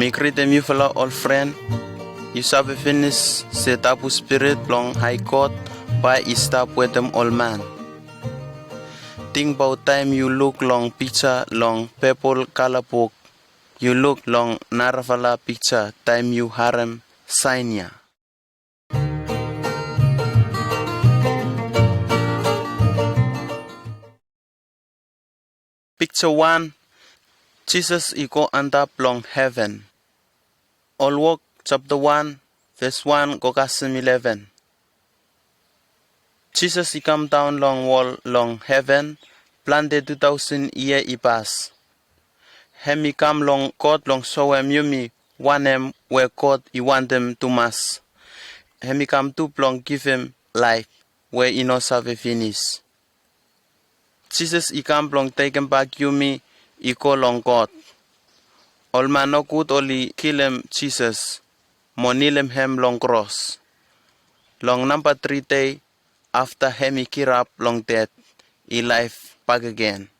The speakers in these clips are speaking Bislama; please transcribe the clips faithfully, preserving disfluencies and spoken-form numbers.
Mi gritim yufala ol fren. Yu save finis se tabu spirit blong Hae God bae i stap wetem ol man. Tingbaot taem yu luk long pikja long pepol kala buk, yu luk long narafala pikja taem yu harem saen ya. Pikja wan, Jisas i go antap long heven. Olwok japta wan, ves wan go kasem ileven. Jisas i kamdaon long wol long heven plante tu taosen yia i pas. Hem i kam long God blong soem yumi wanem we God i wantem tumas. Hem i kam tu blong givim laef we i no save finis. Jisas i kam blong tekembak yumi i go long God. Ol man nogud oli kilim Jisas mo nilim hem long kros. Long namba tri dei afta hem i kirap long ded, i laef bakegen.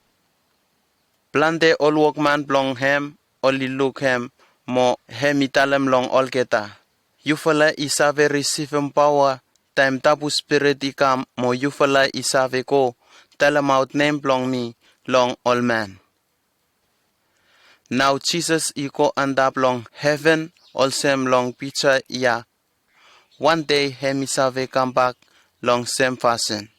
Plante ol wokman blong hem oli luk hem, mo hem i talem long olgeta, yufala i save risivim paoa taem tabu spirit i kam, mo yufala i save go talemaot nem blong mi long ol man. Nao Jisas i go antap long heven olsem long pikja ya. Wan dei hem i save kambak long sem fasin.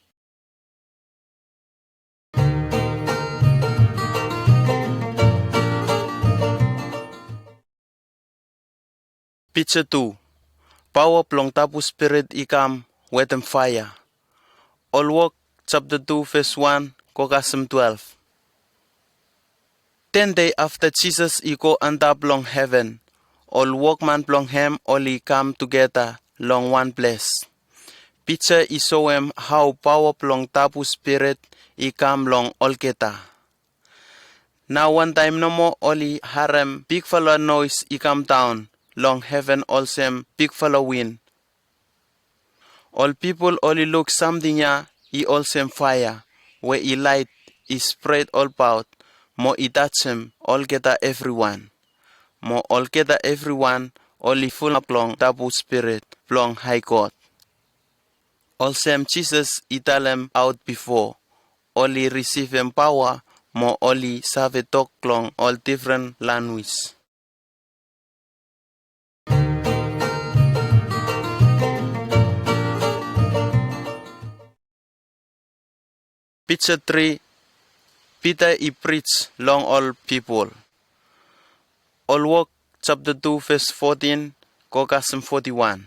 Pikja tu. Paoa blong tabu spirit i kam wetem faea. Olwok japta tu ves wan go kasem twelef. Ten dei afta Jisas i go antap long heven, ol wokman blong hem oli kam tugeta long wan ples. Pikja i soem hao paoa blong tabu spirit i kam long olgeta. Nao wantaem nomo oli harem bigfala noes i kamdaon long heven olsem bigfala win. Ol pipol oli luk samting ya i olsem faea we i laet, i spred olbaot mo i tajem olgeta evriwan. Mo olgeta evriwan oli fulap long tabu spirit blong Hae God. Olsem Jisas i talemaot bifo, oli risivim paoa mo oli save tok long ol difren lanwis. Pikja tri. Pita i prij long ol pipol. Olwok japta tu ves fotin go kasem foti wan.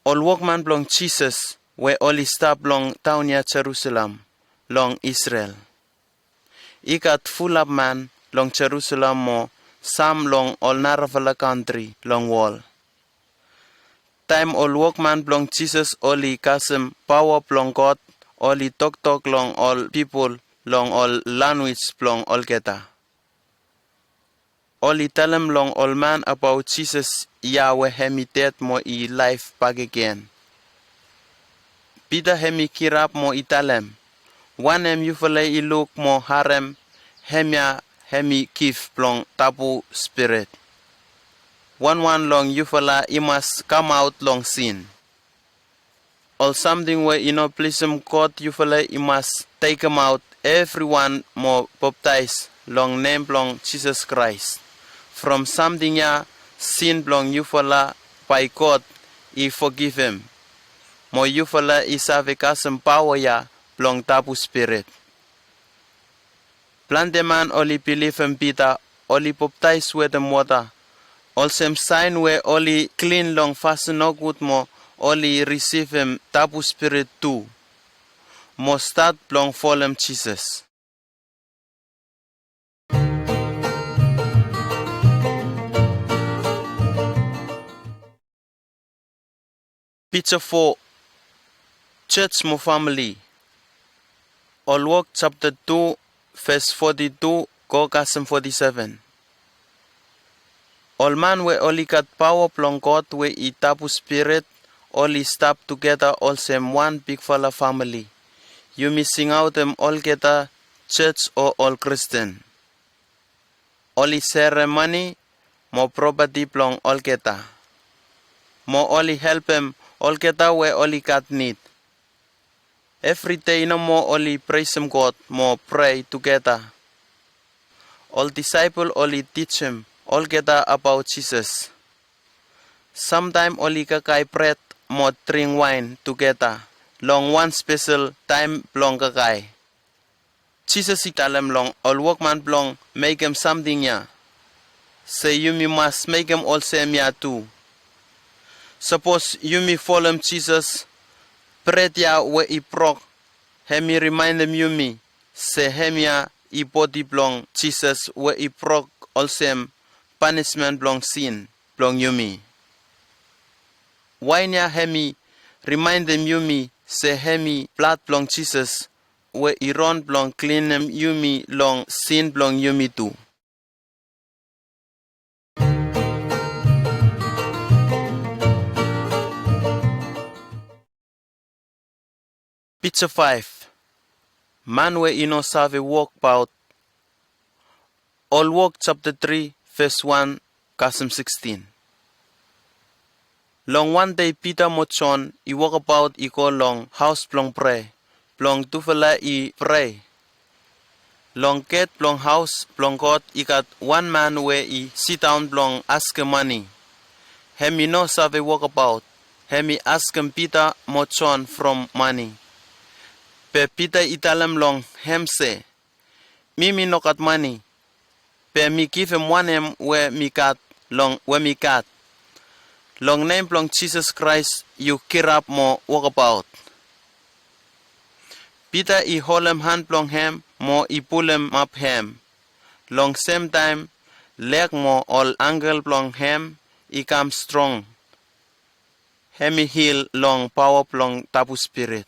Ol wokman blong Jisas we oli stap long taon ya Jerusalem long Isrel. I gat fulap man long Jerusalem mo sam long ol narafala kantri long wol. Taem ol wokman blong Jisas oli kasem paoa blong God, oli toktok long ol pipol long ol lanwis blong olgeta. Oli talem long ol man abaot Jisas ya we hem i ded mo i laef bakegen. Pita hem i kirap mo i talem, wanem yufala i luk mo harem, hemia hem i gif blong tabu spirit. Wanwan long yufala i mas kamaot long sin. Ol samting we i no pleasem God yufala i mas tekemaot evriwan mo baptaes long nem blong Jisas Kraes. From samting ya sin blong yufala bae God i fogivim, mo yufala i save kasem paoa ya blong tabu spirit. Plante man oli bilivim Pita, oli baptaes wetem wota olsem saen we oli klin long fasin nogud mo oli risivim tabu spirit tu mo stat blong folem Jisas. Pita fo. Jos mo famili. Olwok japta tu ves foti tu go kasem foti seven. Ol man we oli gat paoa blong God we i tabu spirit oli stap tugeta olsem wan bigfala famili. Yumi singaotem olgeta jos o ol Kristin. oli serem mane mo propati blong olgeta, mo oli helpem olgeta we oli gat nid. Evridei nomo oli presem God mo prea tugeta. Ol disaepol oli tijim olgeta abaot Jisas. Samtaem oli kakae bred mo dring waen tugeta long wan spesel taem blong kakae. Jisas i talem long ol wokman blong mekem samting ya, se yumi mas mekem olsem ya tu. Sapos yumi folem Jisas, bred ya we i brok, hem i rimaendem yumi se hemia i bodi blong Jisas we i brok olsem panismen blong sin blong yumi. Waen ya hem i rimaendem yumi se hem i blad blong Jisas we i ron blong klinim yumi long sin blong yumi tu. Pija faef. Man we i no save wokbaot. Ol Wok japta tri ves wan kasem sikstin. Long wan dei Pita mo Jon i wokabaot i go long haos blong prea, blong tufala i prea. Long get blong haos blong God i gat wan man we i sidaon blong askem mane. Hem i no save wokabaot. Hem i askem Pita mo Jon from mane. Be Pita i talem long hem se, "Mi mi no gat mane, be mi givim wanem we mi gat long we mi gat. Long nem blong Jisas Kraes yu girap mo wokabaot." Pita i holem han blong hem mo i pulemap hem. Long semtaem leg mo ol ankel blong hem i kam strong. Hem i hil long paoa blong tabu spirit.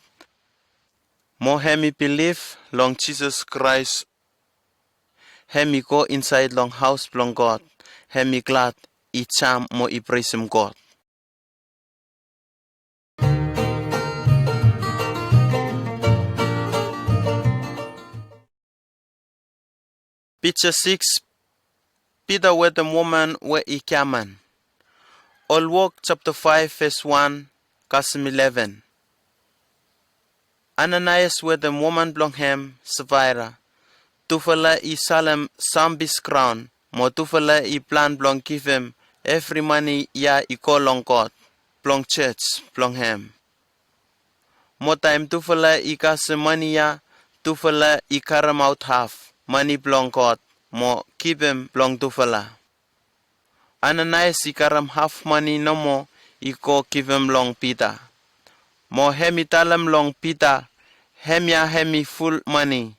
Mo hem i bilif long Jisas Kraes. Hem i go insaed long haos blong God. Hem i glad, i jam mo i presem God. Pija siks. Pita wetem woman we i giaman. Ol Wok japta faef ves wan kasem ileven. Ananaias wetem woman blong hem Safaira, tufala i salem sam bis graon, mo tufala i plan blong givim evri mane ya i go long God blong jos blong hem. Mo taem tufala i kasem mane ya, tufala i karemaot haf mane blong God mo givim blong tufala. Ananaias i karem haf mane nomo i go givim long Pita. Mo hem i talem long Pita, hemia hem i ful mane.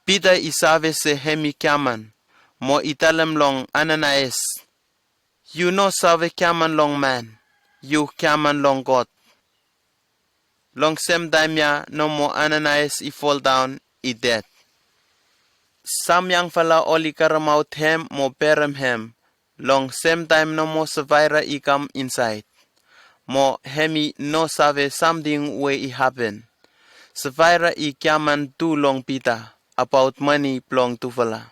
Pita i save se hem i giaman, mo i talem long Ananaias, "Yu no save giaman long man, yu giaman long God." Long semtaem ya nomo Ananaias i foldaon i ded. Sam yangfala oli karemaot hem mo berem hem. Long semtaem nomo Safaira i kam insaed. Mo hem i no save samting we i hapen. Safaira i giaman tu long Pita abaot mane blong tufala.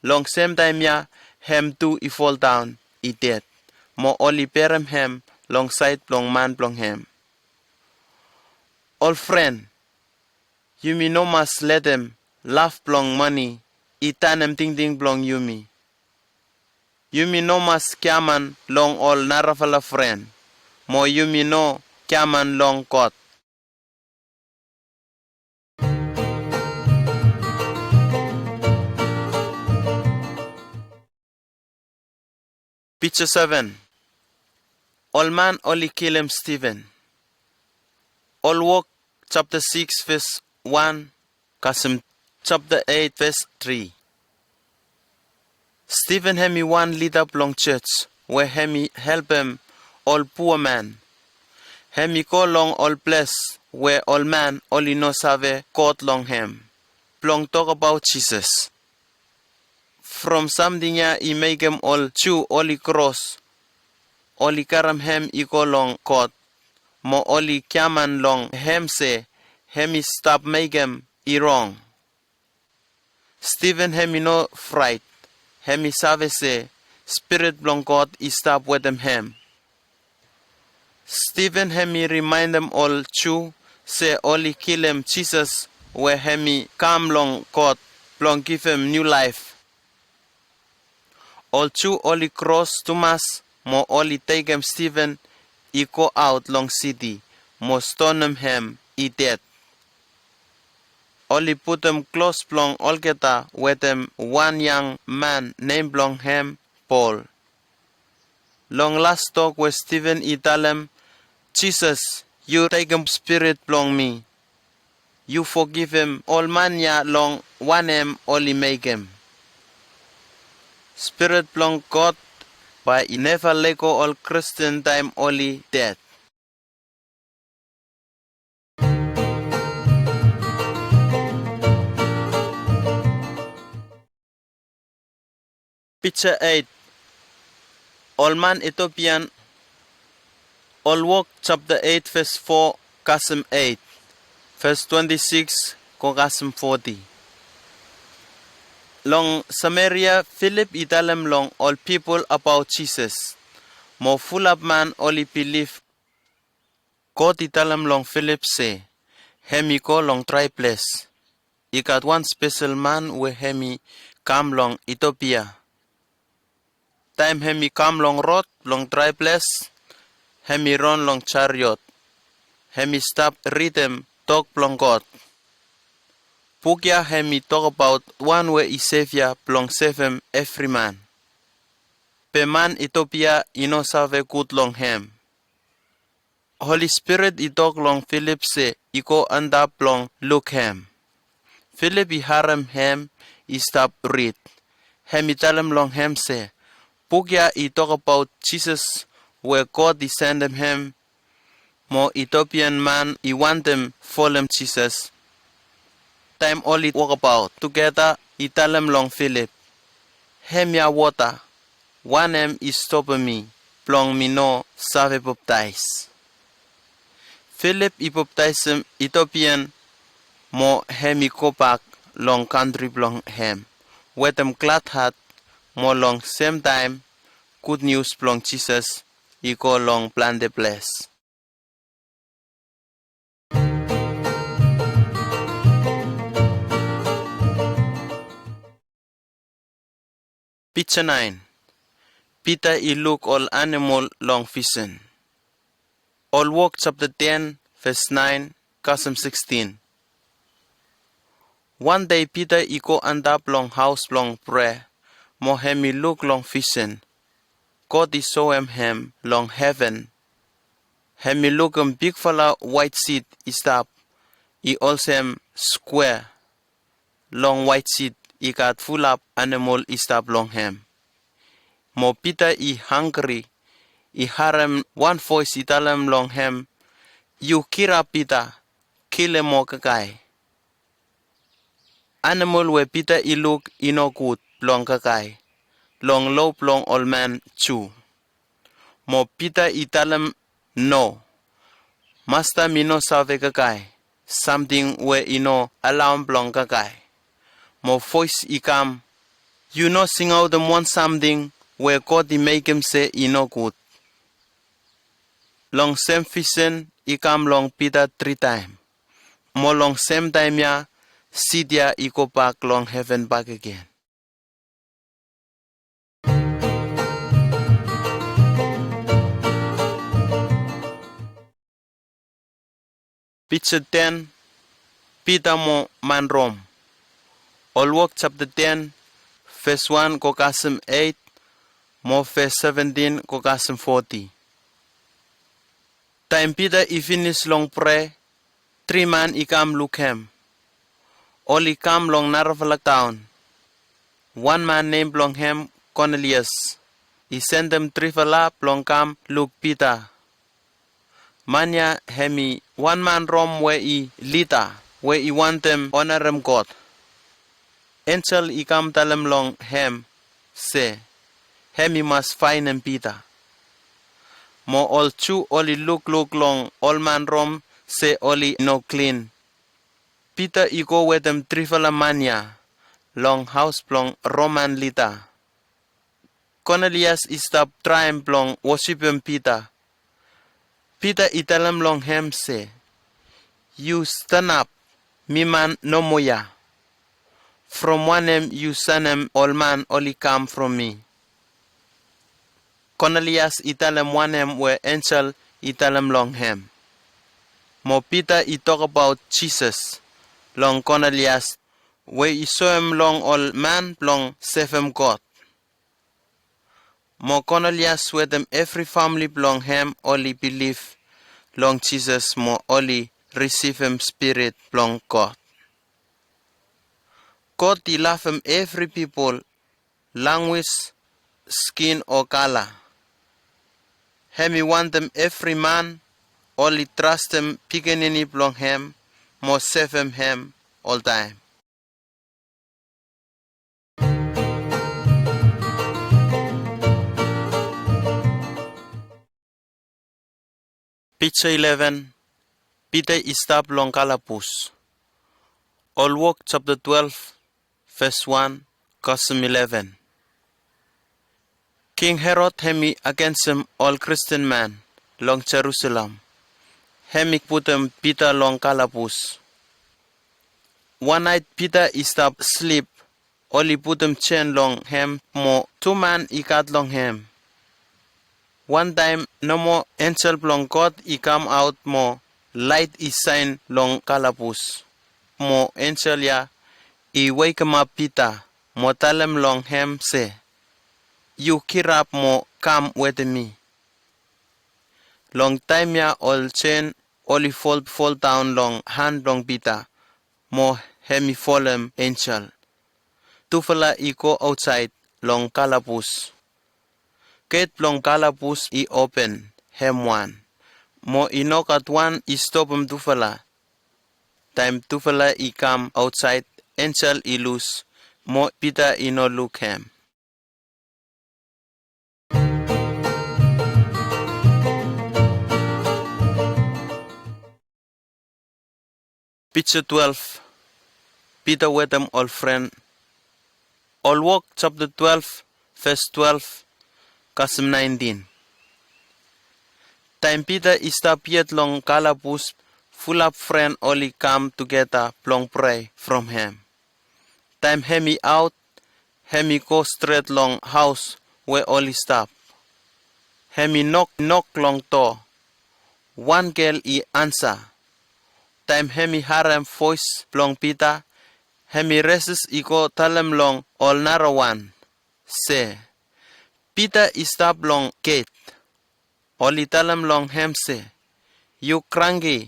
Long semtaem ya hem tu i foldaon i ded, mo oli berem hem long saed blong man blong hem. Ol fren, yumi no mas letem laf blong mane i tanem tingting blong yumi. Yumi no mas giaman long ol narafala fren, mo yumi no giaman long God. Pija seven. Ol man oli kilim Stiven. Ol Wok japta siks ves wan kasem japta eit ves tri. Stiven hem i wan lida blong jos we hem i helpem ol pua man. Hem i go long ol ples we ol man oli no save God long hem, blong tokbaot Jisas. From samting ya i mekem ol Ju oli kros, oli karem hem i go long God, mo oli giaman long hem se hem i stap mekem i rong. Stiven hem i no fraet. Hem i save se Spirit blong God i stap wetem hem. Stiven hem i rimaendem ol Ju se oli kilim Jisas we hem i kam long God blong givim niu laef. Ol Ju oli kros tumas mo oli tekem Stiven i goaot long siti mo stonem hem i ded. Oli putum klos blong olgeta wetem wan yang man nem blong hem Pol. Long las tok we Stiven i talem, "Jisas, yu tekem spirit blong mi. Yu fogivim ol man ya long wanem oli mekem." Spirit blong God bae i neva lego ol Kristen taem oli ded. Pija eit. Ol man Etiopian. Ol Wok japta eit ves fo kasem eit, ves twenti sikis go kasem foti. Long Samaria, Filip i talem long ol pipol abaot Jisas, mo fulap man oli bilif. God i talem long Filip se hem i go long drae ples. I gat wan spesel man we hem i kam long Etiopia. Taem hem i kam long rod blong drae ples, hem i ron long jariot. Hem i stap ridim tok blong God. Buk ya hem i tokbaot wan we i Sevia blong sevem evri man. Be man Etiopia i no save gud long hem. Holi Spirit i tok long Filip se i go antap blong luk hem. Filip i harem hem i stap rid. Hem i talem long hem se, buk ya i tokbaot Jisas we God i sendem hem, mo Etiopian man i wantem folem Jisas. Taem oli wokbaot tugeta i talem long Filip, "Hemia wota, wanem i stopem mi blong mi no save baptaes?" Filip i baptaesem Etiopian mo hem i gobak long kantri blong hem wetem gladhat, mo long semtaem gud nius blong Jisas i go long plante ples. Pija naen. Pita i luk ol anemol long visen. Ol Wok japta ten ves naen kasem sikstin. Wan dei Pita i go antap long haos blong prea, mo hem i luk long visen. God i soem hem long heven. Hem i lukim bigfala waet sit i stap, i olsem skwea. Long waet sit i gat fulap anemol i stap long hem. Mo Pita i hanggri, i harem wan voes i talem long hem, "Yu girap Pita, kilim mo kakae." Anemol we Pita i luk i nogud blong kakae long loa blong ol man Ju. Mo Pita i talem, "No, Masta, mi no save kakae samting we i no alaom blong kakae." Mo voes i kam, "Yu no singaotem wan samting we God i mekem se i nogud." Long sem visen i kam long Pita tri taem. Mo long sem taem ya, sit ya i gobak long heven bakegen. Pija ten, Pita mo man Rom. Ol Wok japta ten, ves wan go kasem eit, mo ves seventin go kasem foti. Taem Pita i finis long prea, tri man i kam luk hem. Oli kam long narafala taon. Wan man nem blong hem Konilias i sendem trifala blong kam luk Pita. Man ya hem i wan man Rom we i lida, we i wantem onarem God. Enjel i kam talem long hem se hem i mas faenem Pita. Mo ol Ju oli lukluk long ol man Rom se oli no klin. Pita i go wetem trifala man ya. long haos blong Roman lida. Konilias i stap traem blong wosipim Pita. Pita i talem long hem se, "Yu stanap, mi man nomo ya. From wanem yu sanem ol man oli kam from mi?" Konilias i talem wanem we enjel i talem long hem. Mo Pita i tokbaot Jisas long Konilias we i soem long ol man blong sevem God. Mo Konilias wetem evri famle blong hem oli bilif long Jisas mo oli risivim Spirit blong God. God i lavem evri pipol, lanwis, skin o kala. Hem i wantem evri man oli trastem pikinini blong hem mo sevem hem oltaem. Pija ileven. Pita i stap long kalabus. Ol Wok japta twelef, ves wan kasem ileven. King Herod hem i agensem ol Kristin man long Jerusalem. Hem i putum Pita long kalabus. Wan naet Pita i stap slip, oli putum jen long hem mo tu man i gat long hem. Wantaem nomo enjel blong God i kamaot mo laet i saen long kalabus. Mo enjel ya i wekemap Pita mo talem long hem se, "Yu girap mo kam wetem mi." Long taem ya ol jen oli fol, foldaon long han blong Pita, mo hem i folem enjel. Tufala i go aotsaed long kalabus. Get blong kalabus i open, hem wan. Mo i nogat wan i stopem tufala. Taem tufala i kam aotsaed, enjel i lus, mo Pita i no luk hem. Pija twelef. Pita wetem ol fren. Ol Wok japta twelef, ves twelef kasem naentin. Taem Pita i stap yet long kalabus, fulap fren oli kam tugeta blong prea from hem. Taem hem i aot, hem i go stret long haos we oli stap. Hem i noknok long doa. Wan gel i ansa. Taem hem i harem voes blong Pita, hem i resis i go talem long ol narawan se, "Pita i stap long get." Oli talem long hem se, "Yu krangke."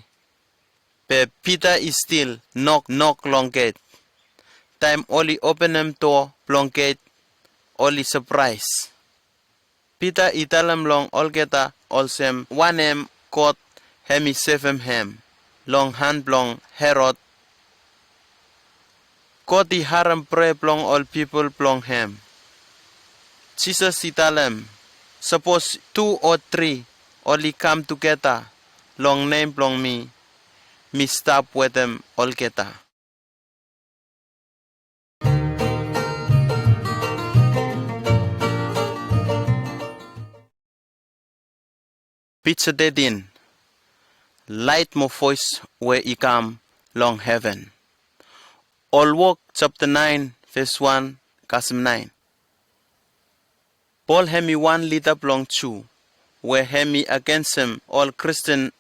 Be Pita i stil noknok long get. Taem oli openem doa blong get, oli sapraes. Pita i talem long olgeta olsem wanem God hem i sevem hem long han blong Herod. God i harem prea blong ol pipol blong hem. Jisas i talem, "Sapos tu o tri oli kam tugeta long nem blong mi, mi stap wetem olgeta." Pija tetin. Laet mo voes we i kam long heven. Ol Wok japta naen, ves wan kasem naen. Pol hem i wan lida blong Ju we hem i agensem ol Kristin,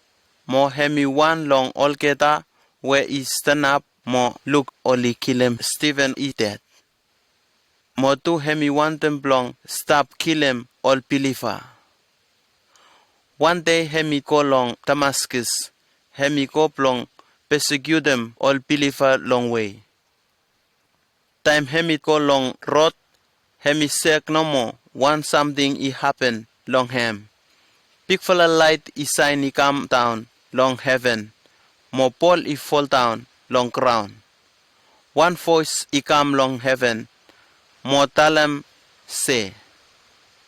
mo hem i wan long olgeta we i stanap mo luk oli kilim Stiven i ded. Mo tu hem i wantem blong stap kilim ol biliva. Wan dei hem i go long Damaskas, hem i go blong pesekiutim ol biliva longwe. Taem hem i go long rod, hem i sek nomo wan samting i hapen long hem. Bigfala laet i saen i kamdaon long heven, mo Pol i foldaon long graon. Wan voes i kam long heven mo talem se,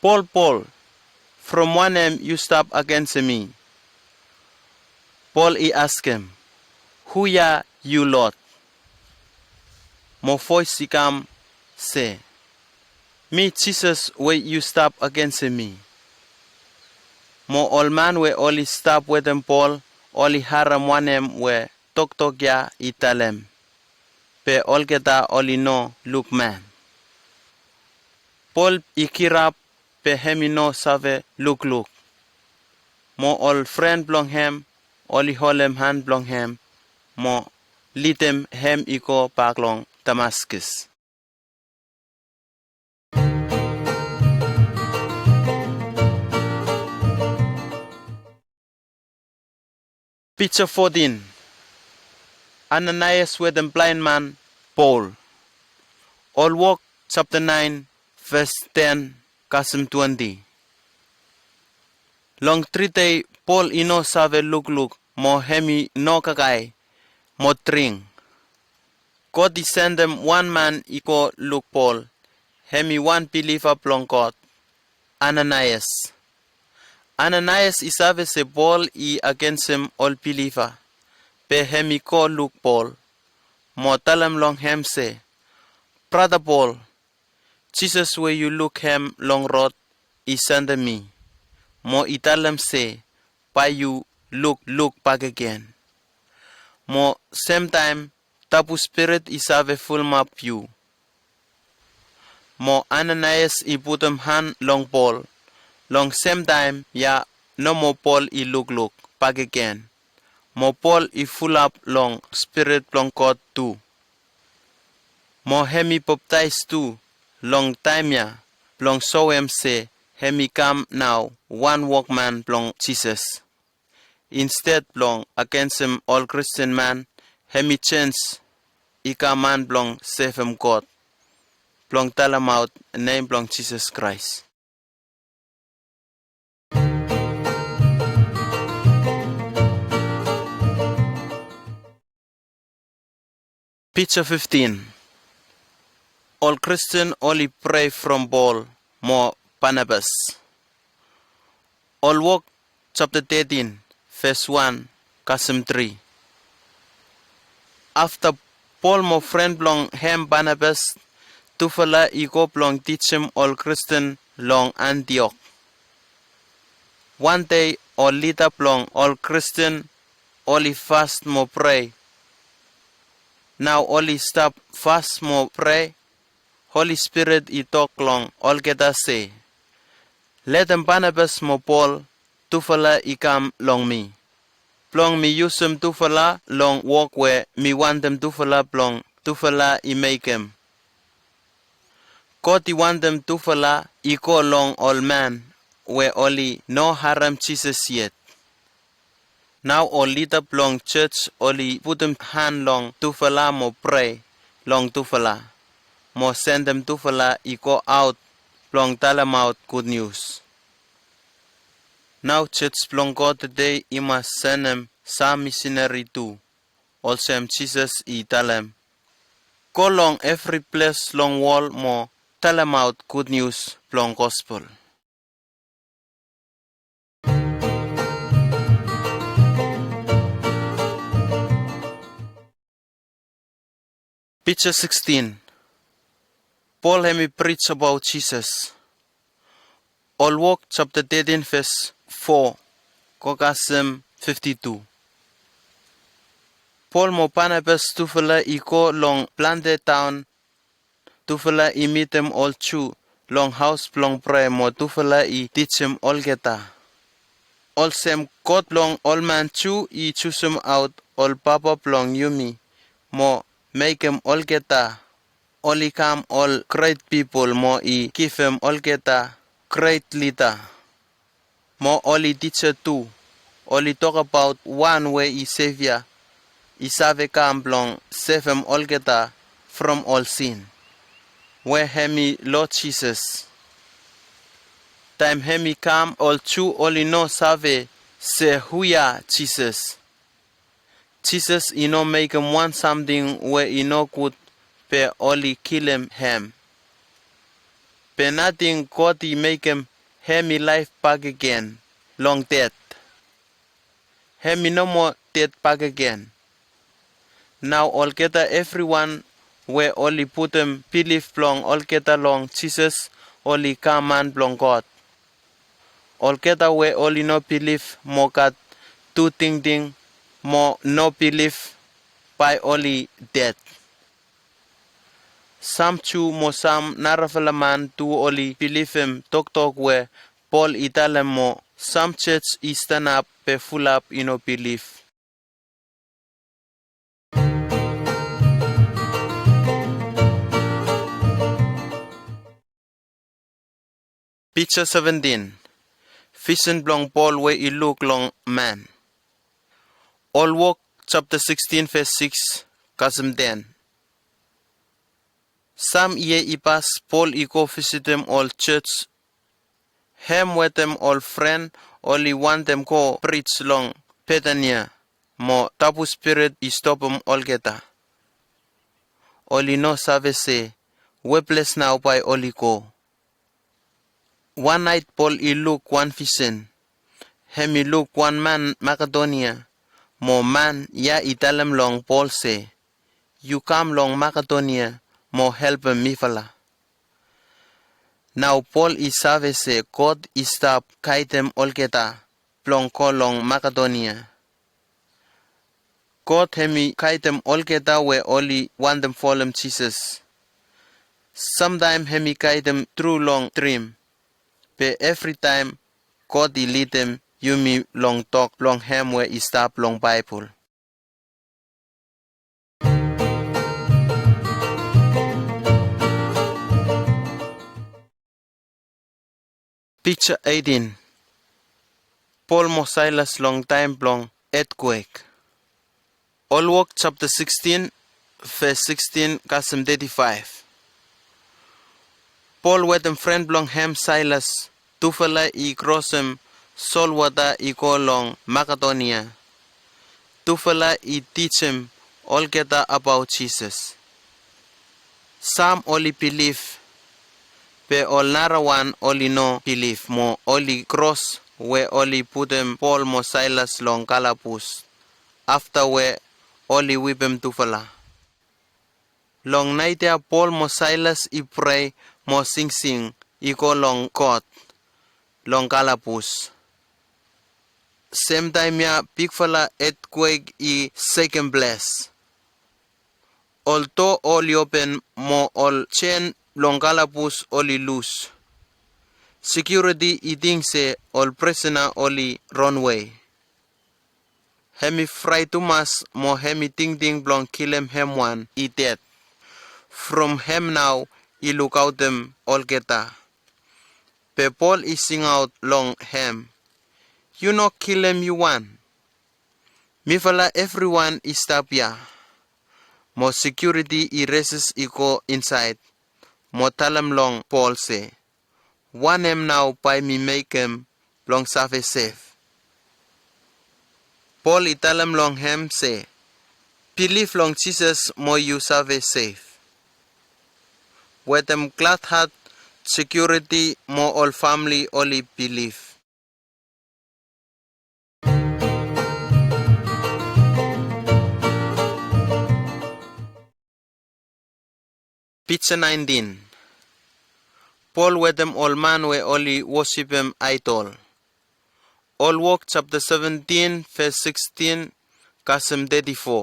"Pol, Pol, from wanem yu stap agensem mi?" Pol i askem, "Hu ya yu, Lod?" Mo voes i kam se, "Mi Jisas we yu stap agensem mi." Mo ol man we oli stap wetem Pol oli harem wanem we toktok ya i talem, be olgeta oli no luk man. Pol i kirap, be hem i no save lukluk. Mo ol fren blong hem oli holem han blong hem mo lidim hem i go bak long Damaskus. Pija fotin. Ananaias wetem blaen man Pol. Ol Wok japta naen, ves ten kasem twenti. Long tri dei Pol i no save lukluk mo hem i no kakae mo dring. God i sendem wan man i go luk Pol, hem i wan biliva blong God, Ananaias. Ananaias i save se Pol i agensem ol biliva, be hem i go luk Pol mo talem long hem se, "Brata Pol, Jisas we yu luk hem long rod i sendem mi, mo i talem se bae yu lukluk bakegen, mo semtaem tabu spirit i save fulumap yu." Mo Ananaias i putum han long Pol. Long semtaem ya nomo Pol i lukluk bakegen, mo Pol i fulap long Spirit blong God tu. Mo hem i baptaes tu long taem ya blong soem se hem i kam nao wan wokman blong Jisas. Insted blong agensem ol Kristin man, hem i jenj i kam man blong sevem God, blong talemaot nem blong Jisas Kraes. Pija fiftin. Ol Kristin oli prea from Pol mo Banabas. Ol Wok japta tetin, ves wan kasem tri. Afta Pol mo fren blong hem Banabas, tufala i go blong tijim ol Kristin long Antiok. Wan dei ol lida blong ol Kristin oli fas mo prea. Nao oli stap fas mo prea, Holi Spirit i tok long olgeta se, "Letem Banabas mo Pol tufala i kam long mi, blong mi yusum tufala long wok we mi wantem tufala blong tufala i mekem." God i wantem tufala i go long ol man we oli no harem Jisas yet. Nao ol lida blong jos oli putum han long tufala mo prea long tufala, mo sendem tufala i go aot blong talemaot gud nius. Nao jos blong God tede i mas sendem sam misinari tu, olsem Jisas i talem, "Go long evri ples long wol mo talemaot gud nius blong gospel." Pija sikstin. Pol hem i prij abaot Jisas. Ol Wok japta tetin ves fo go kasem fifti tu. Pol mo Banabas tufala i go long plante taon, tufala i mitim ol Ju long haos blong prea mo tufala i tijim olgeta. Olsem God blong ol man Ju i jusumaot ol papa blong yumi mo mekem olgeta oli kam ol gret pipol mo i givim olgeta gret lida. Mo oli tija tu, oli tokbaot wan we i Sevia i save kam blong sevem olgeta from ol sin, we hem i Lord Jisas. Taem hem i kam, ol Ju oli no save se hu ya Jisas. Jisas i no mekem wan samting we i nogud, be oli kilim hem. Be nating God i mekem hem i laef bakegen long ded. Hem i no moa ded bakegen. Nao olgeta evriwan we oli putum bilif blong olgeta long Jisas oli kam man blong God. Olgeta we oli no bilif mo gat tu tingting mo no bilif, bae oli ded. Sam Ju mo sam narafala man tu oli bilifim toktok we Pol i talem mo sam jos i stanap be fulap i no bilif. Pija seventin. Visen blong Pol we i luk long man. Ol Wok japta sikstin ves sikis kasem ten. Sam yia i pas Pol i go visitim ol jos. Hem wetem ol fren oli wantem go prij long Betania, mo tabu spirit i stopim olgeta. Oli no save se weples nao bae oli go. Wan naet Pol i luk wan visen. Hem i luk wan man Makedonia, mo man ya i talem long Pol se, "Yu kam long Makedonia mo helpim mifala." Nao Pol i save se God i stap gaedem olgeta blong go long Makedonia. God hem i gaedem olgeta we oli wantem folem Jisas. Samtaem hem i gaedem tru long drim. Be evritaem God i lidim yumi long tok blong hem we i stap long Baebol. Pija eitin. Pol mo Sailas long taem blong etkwek. Ol Wok japta sikstin ves sikstin kasem teti faef. Pol wetem fren blong hem Sailas, tufala i krosem solwota i go long Makedonia. Tufala i tijim olgeta abaot Jisas. Sam oli bilif, be ol narawan oli no bilif mo oli kros we oli putum Pol mo Sailas long kalabus, afta we oli wipim tufala. Long naet ya Pol mo Sailas i prea mo singsing i go long God long kalabus. Semtaem ya bigfala etkwek i sekem ples. Ol doa oli open mo ol jen long kalabus oli lus. Sekiuriti i ting se ol prisena oli ronwe. Hem i fraet tumas mo hem i tingting blong kilim hem wan i ded. From hem nao i lukaotem olgeta. Be Pol i singaot long hem, "Yu no kilim yu wan. Mifala evriwan i stap ya." Mo sekiuriti i resis i go insaed mo talem long Pol se, "Wanem nao bae mi mekem blong save sef?" Pol i talem long hem se, "Bilif long Jisas mo yu save sef." Wetem gladhat sekiuriti mo ol famle oli bilif. Pija naentin. Pol wetem ol man we oli wosipim aedol. Ol Wok japta seventin ves sikstin kasem teti fo.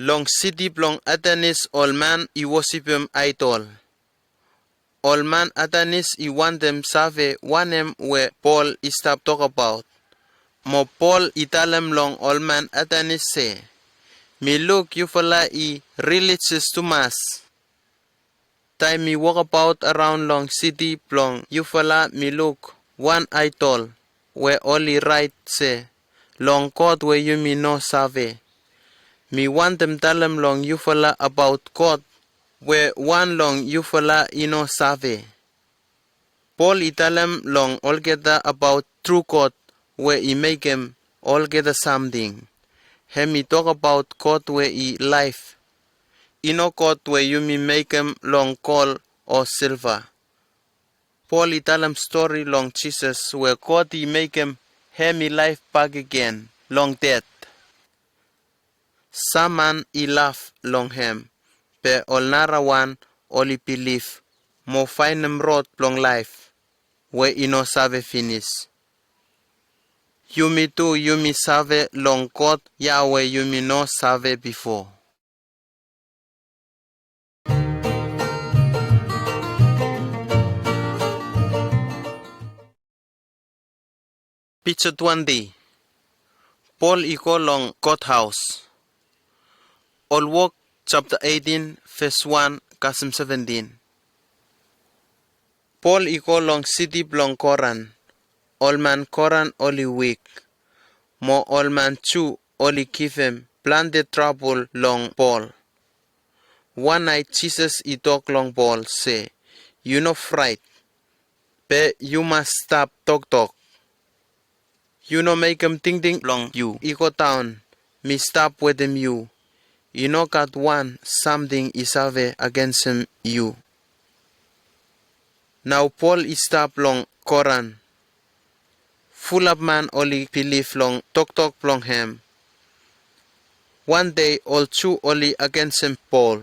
Long siti blong Atenis ol man i wosipim aedol. Ol man Atenis i wantem save wanem we Pol i stap tokbaot. Mo Pol i talem long ol man Atenis se, "Mi luk yufala i rilijis tumas. Taem mi wokabaot araon long siti blong yufala mi luk wan aedol we oli raet se, 'Long God we yumi no save.' Mi wantem talem long yufala abaot God we wan long yufala i no save." Pol i talem long olgeta abaot tru God we i mekem olgeta samting. Hem i tokbaot God we i laef, i no God we yumi mekem long gol o silva. Pol i talem stori long Jisas we God i mekem hem i laef bakegen long ded. Sam man i laf long hem, be ol narawan oli bilif mo faenem rod blong laef we i no save finis. Yumi tu yumi save long God ya we yumi no save bifo. Pija twenti. Pol i go long God haos. Ol Wok japta eitin ves wan kasem seventin. Pol i go long siti blong Koran. Ol man Koran oli wik, mo ol man Ju oli givim plante trabol long Pol. Wan naet Jisas i tok long Pol se, "Yu no fraet, be yu mas stap toktok. Yu no mekem tingting blong yu i godaon, mi stap wetem yu. I no gat wan samting i save agensem yu." Nao Pol i stap long Koran. Fulap man oli bilif long toktok blong hem. Wan dei ol Ju oli agensem Pol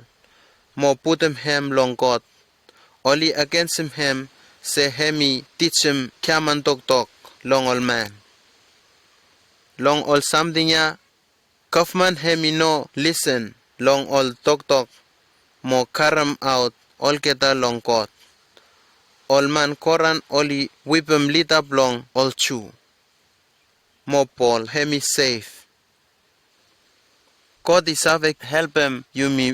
mo putum hem long kot. Oli agensem hem se hem i tijim giaman toktok long ol man. Long ol samting ya, gavman hem i no lisin long ol toktok mo karemaot olgeta long kot. Ol man Koran oli wipim lida blong ol Ju. Mo Pol hem i sef. God i save helpem yumi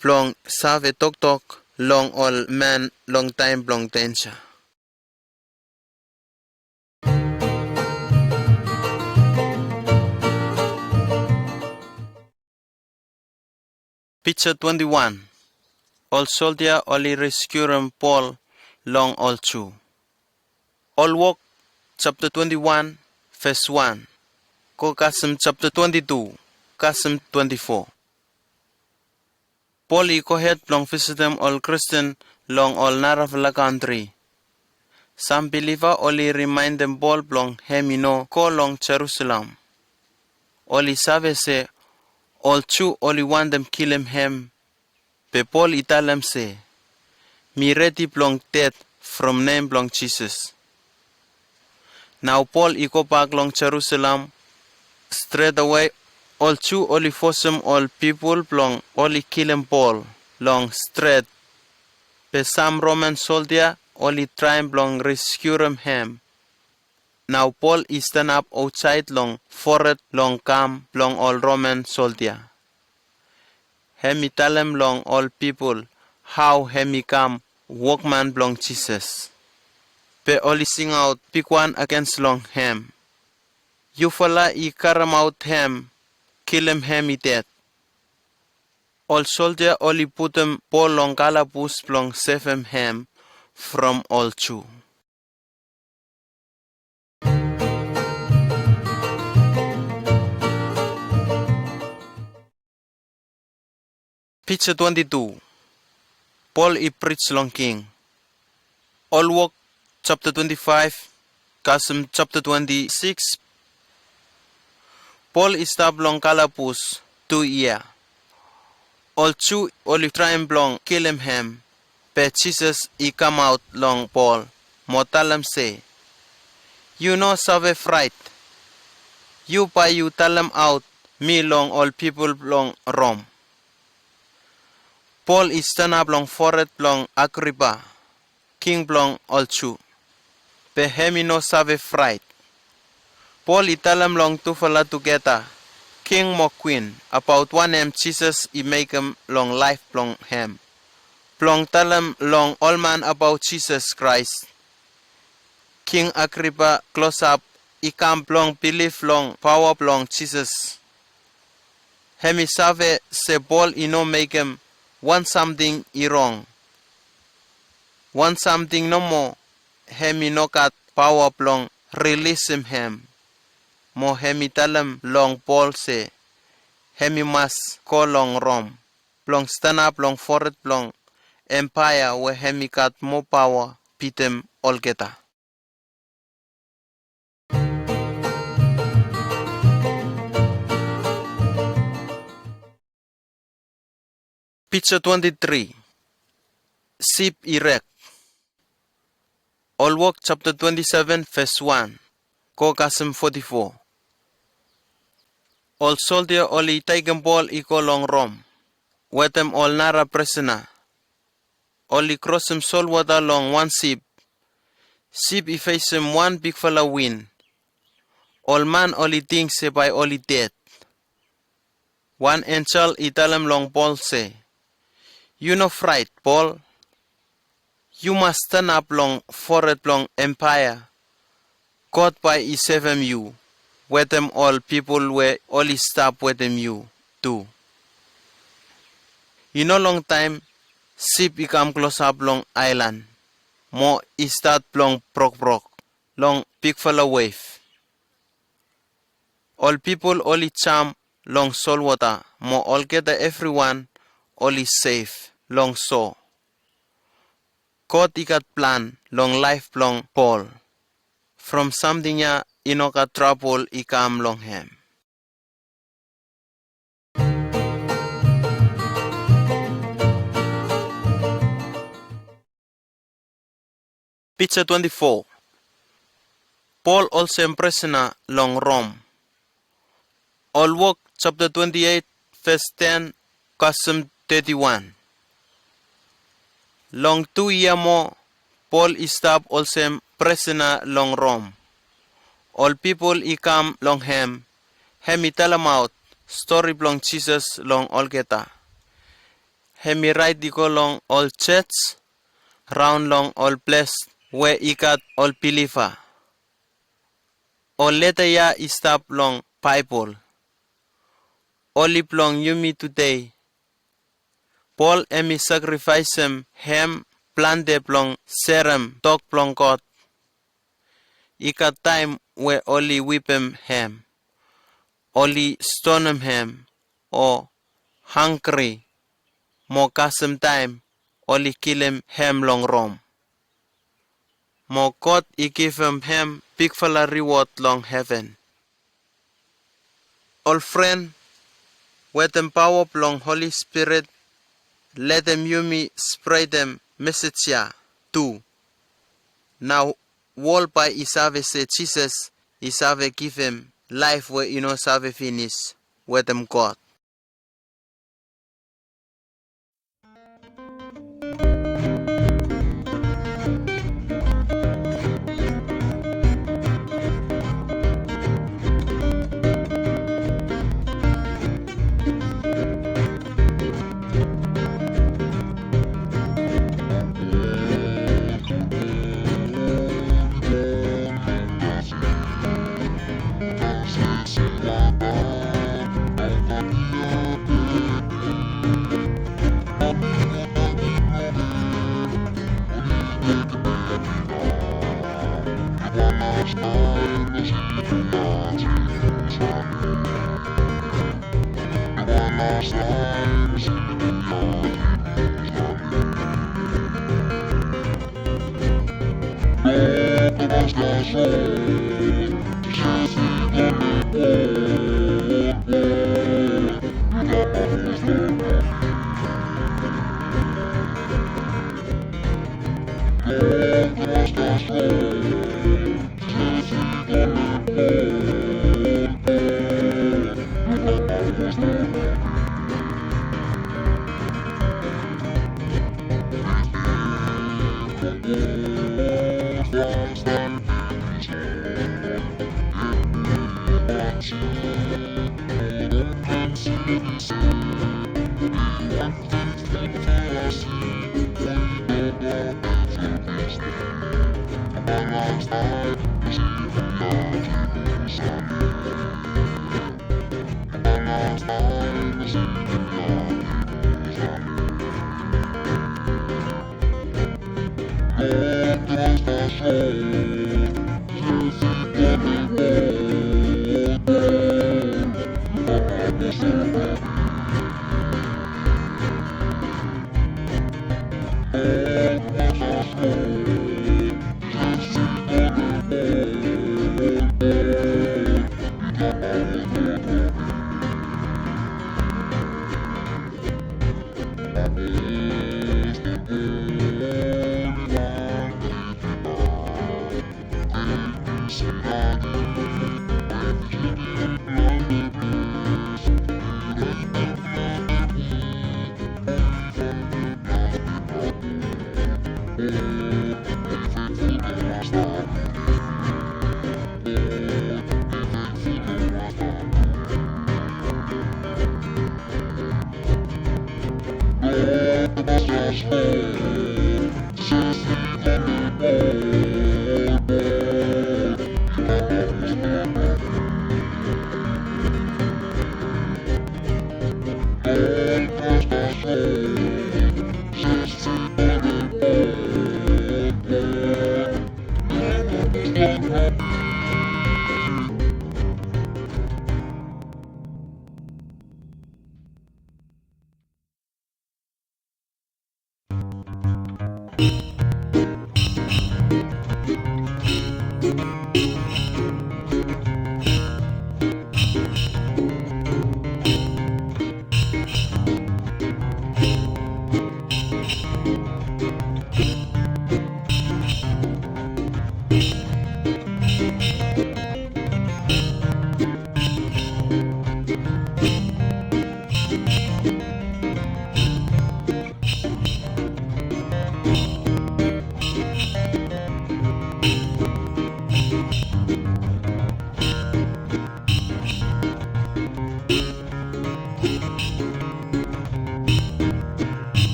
blong save toktok long ol man long taem blong denja. Pija twenti wan. Ol soldia oli reskiurem Pol long ol Ju. Ol Wok japta twenti wan ves wan go kasem japta twenti tu kasem twenti fo. Pol i gohed blong visitim ol Kristin long ol narafala kantri. Sam biliva oli rimaendem Pol blong hem i no go long Jerusalem. Oli save se ol Ju oli wantem kilim hem. Be Pol i talem se, "Mi redi blong ded from nem blong Jisas." Nao Pol i gobak long Jerusalem. Stretawe ol Ju oli fosem ol pipol blong oli kilim Pol long stret. Be sam Roman soldia oli traem blong reskiurem hem. Nao Pol i stanap aotsaed long fored long kam blong ol Roman soldia. Hem i talem long ol pipol hao hem i kam wokman blong Jisas. Be oli singaot bigwan agens long hem, "Yufala i karemaot hem, kilim hem i ded." Ol soldia oli putum Pol long kalabus blong sevem hem from ol Ju. Pija twenti tu. Pol i prij long king. Ol Wok japta twenti faef kasem japta twenti sikis. Pol i stap long kalabus tu yia. Ol Ju oli traem blong kilim hem, be Jisas i kamaot long Pol mo talem se, "Yu no save fraet. Yu bae yu talemaot mi long ol pipol blong Rom." Pol i stanap long fored blong Agripa, king blong ol Ju, be hem i no save fraet. Pol i talem long tufala tugeta, king mo kwin, abaot wanem Jisas i mekem long laef blong hem. Blong talem long ol man abaot Jisas Kraes. King Agripa klosap i kam blong bilif long paoa blong Jisas. Hem i save se Pol i no mekem wan samting i rong. Wan samting nomo hem i no gat paoa blong rilisim hem. Mo hem i talem long Pol se hem i mas go long Rom blong stanap long fored blong empaea we hem i gat moa paoa bitim olgeta. Pija twenti tri. Sip i rek. Ol Wok japta twenti seven ves wan go kasem foti fo. Ol soldia oli tekem Pol i go long Rom wetem ol nara prisena. Oli krosem solwota long wan sip. Sip i fesem wan bigfala win. Ol man oli ting se bae oli ded. Wan enjel i talem long Pol se, "Yu no fraet, Pol. Yu mas stanap long fored blong empaea. God bae i sevem yu wetem ol pipol we oli stap wetem yu tu." I no longtaem sip i kam klosap long aelan mo i stat blong brokbrok long bigfala wef. Ol pipol oli jam long solwota mo olgeta evriwan oli sef long so. God i gat plan long laef blong Pol. From samting ya i no gat trabol i kam long hem. Pija twenti fo. Pol olsem prisena long Rom. Ol Wok japta twenti eit ves ten kasem teti wan. Long tu yia moa Pol i stap olsem prisena long Rom. Ol pipol i kam long hem, hem i talemaot stori blong Jisas long olgeta. Hem i raet i go long ol jos raon long ol ples we i gat ol biliva. Ol leta ya i stap long Baebol. Oli blong yumi tede. Pol hem i sakrifaesem hem plante blong serem tok blong God. I gat taem we oli wipim hem. Oli stonem hem o hangre mo kasem taem oli kilim hem long Rom. Mo God i givim hem bigfala riwod long heven. Ol fren, wetem paoa blong Holi Spirit, letem yumi spredem mesej ya tu. Nao wol bae i save se Jisas i save givim laef we i no save finis wetem God.